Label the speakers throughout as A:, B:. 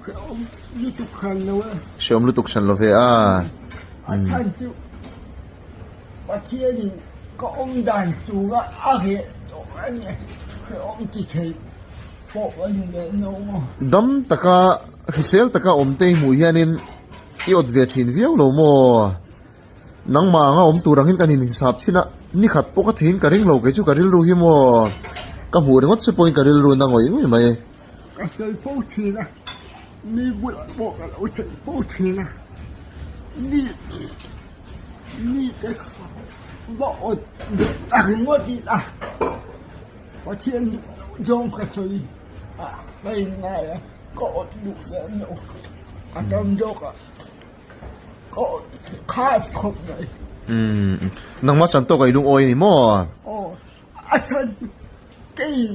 A: Hrehawm lutuk hran lo e.
B: Hrehawm lutuk hran lo ve a.
A: A chhan chu Pathianin ka awm dan tura a reh tawh a ni. Hrehawm ti thei pawh a ni leh no maw.
B: Dam taka hrisel taka awm te i hmuh hianin i awt ve thin viau lo maw? Nangmah anga awm tur angin kan inhisap chhin a, ni khat pawh ka theiin ka ring lo kei chu ka rilru hi maw ka hmuh ringawt che pawhin ka rilru na ngawih ngawih mai.
A: Ka sawi fo thin a, mi bulah pawh ka lo sawi fo thin a, mi mite kha va awt leh ta ringawt ila Pathian duh loh zawng ka sawi a, ka inngai a, ka awt duh lem lo, a tam zawk ah. Kha khawp mai.
B: Umm nangmah san tawk a i lungawi a ni maw?
A: Aw a chhan chu kei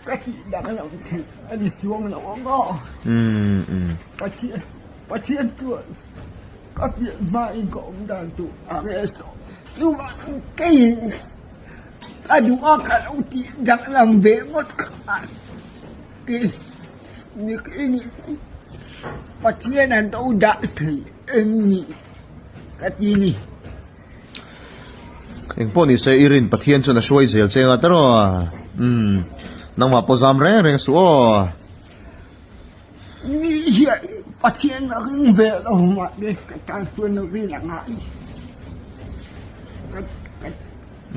A: ka tih dang lo theih a ni chuang lo ang aw.
B: Umm.
A: Pathian Pathian chuan ka pian hmain ka awm dan tur a rel tawh. Chuvang keiin ka duh a ka lo tih danglam ve ngawt kha kei Mihring Pathian an lo dah thei em ni ka ti ni.
B: Engpawh ni se i rin Pathian chuan a hruai zel che anga ta rawh. Umm nangmah pawh zam reng reng suh aw.
A: Mi hian Pathian a ring ve lo mahse ka tan chuan a rin a ngai.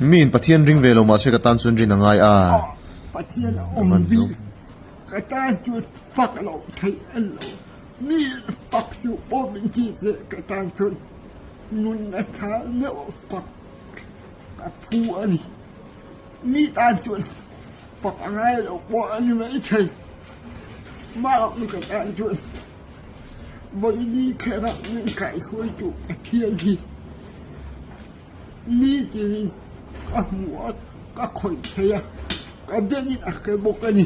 B: Miin Pathian ring ve lo mahse ka tan chuan rin a ngai a.
A: Pathian a awm bik. Ka tan chu fak loh theih a ni lo. Mi fak chu pawh min ti teh ka tan chuan nun a tha meuh fak ka phu a ni. Mi tan chuan fak a ngai lo pawh a ni maithei. Mah ka tan chuan vawiin kherah min kaihruaitu Pathian hi nitin ka hmu a, ka khawih thei a, ka bengin a hre bawk a ni.